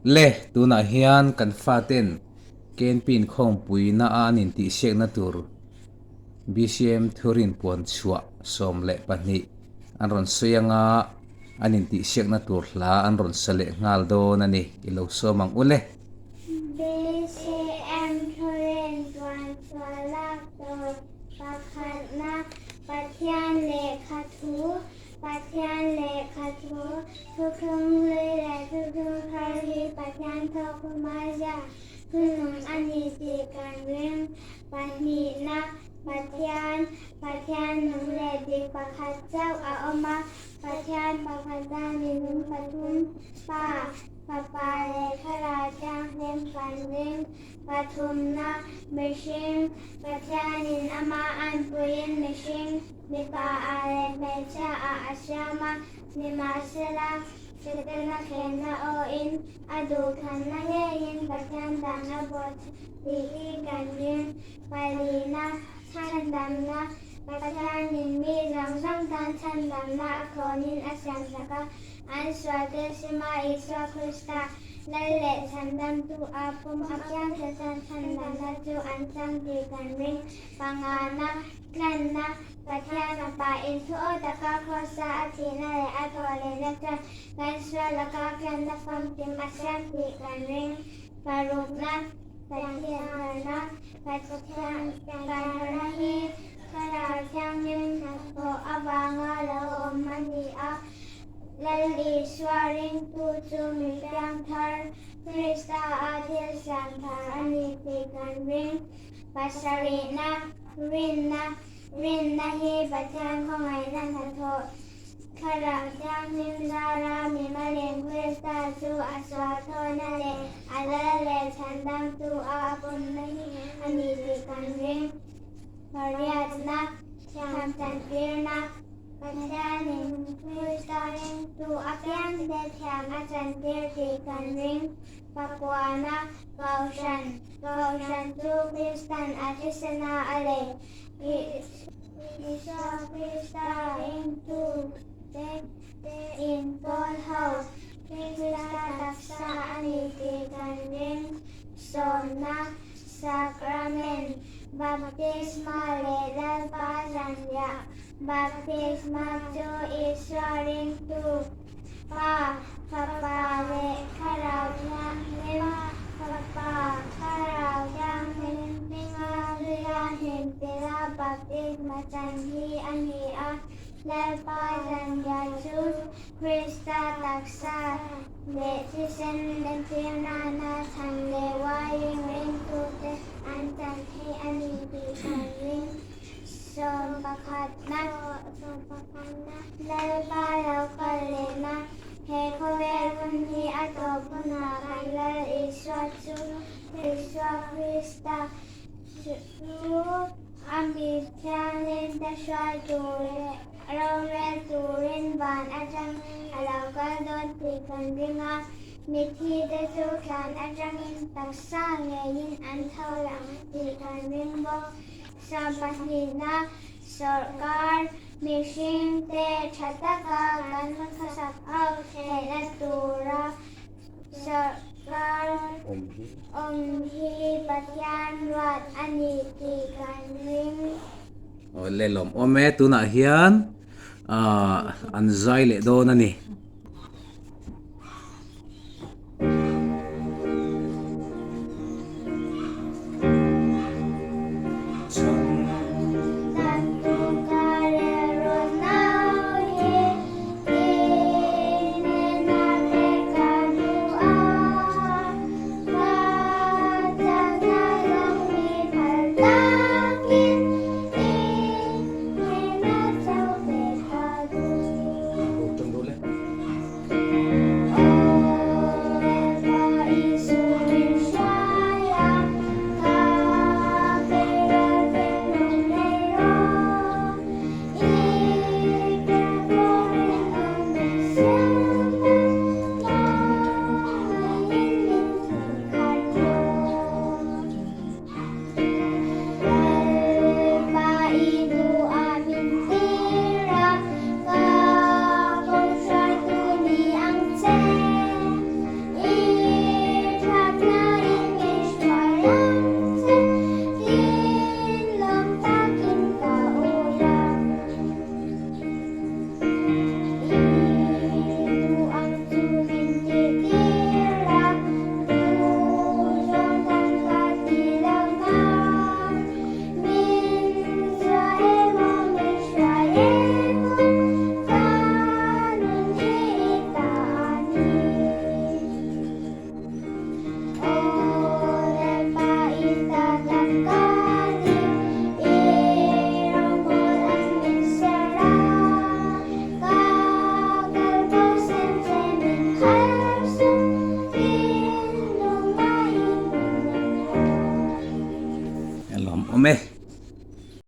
Le, tunah hian kan faten KNP inkhawmpuina a an intihsiakna tur BCM Thurin puan chhuah 12 an rawn sawi anga an intihsiakna tur hla an rawn sa leh nghal dawn a ni. I lo sawm ang u le. BCM Thurin puan chhuah lak tur pakhatna Pathian lehkha thu Pathian lehkha thu, thuthlung hlui leh thuthlung thar hi Pathian thawk hma ziah thunung a ni tih kan ring. Pahnihna, Pathian, Pathian nung leh dik pakhat chauh a awm a, Pathian pakhata minung pathum, Pa, Fapa leh Thlarau Thianghlim kan ring. Pathumna, Mihring, Pathianin amah anpuiin mihring, Mipa ah leh hmeichhia ah a siam a, nimahsela Setana thlenna awhin a duhthlanna ngeiin Pathian dan a bawh tih hi kan ring. Palina, chhandamna, Pathianin mi zawng zawng tan chhandamna a khawnin a siamsak a, an sualte sima Isua Krista Lal leh Chhandamtu a pawm apiangte chuan chhandamna chu an chang tih kan ring. Pangana, Tlanna, Pathian Fapa in thu aw taka Krawsa a thihna leh a thawhlehna chuan kan sual laka tlanna famkim a siam tih kan ring. Parukna, Pathian harhna, Pathian harhna hi Thlarau Thianghlim hnathawh avanga lo awm a ni a. Lal Isua ringtu chu mi piangthar, Krista a thil siam thar a ni tih kan ring. Pasarihna, Rinna, Rinna hi Pathian khawngaihna hnathawh Thlarau Thianghlim zara mimalin Krista chu a sualthawhna leh a lal leh chhandamtu a a pawmna hi a ni tih kan ring. Pariatna, Thiamchantirna, Pathianin Krista ringtu apiangte thiam a chantir tih kan ring. Pakuana, Kohhran, Kohhran chu Kristan a thisena a lei. Isua Krista ringtute inpawl ho, Krista taksa a ni tih kan ring. Sawmna, Sacrament, Baptisma leh Lalpa zanriah Baptisma chu Isua ringtu Pa, Fapa leh Thlarau Thianghlim, Fapa, Thlarau Thianghlim hminga zuia hnimpila baptisma chan hi a ni a. Lalpa zanriah chu Krista taksa leh thisen entir nana chhan leh uaiin ringtute an chan thei a ni tih kan ring. Sawmpakhatna, Lalpa lo kal lehna, he khawvel hun hi a tawp hunah kan Lal Isua chu Isua Krista chu a mi thianghlimte hruai tur leh rorel turin van atang a lo kal dawn tih kan ring a, mitthite chu thlan atangin taksa ngeiin an tho lang tih kan ring bawk. Sawmpahnihna sawrkar mihringte tha taka kan khawsak ho theihna tura sawrkar awm hi Pathian ruat a ni tih kan ring. Aw le lawm awm e, tunah hian an zai leh dawn a ni.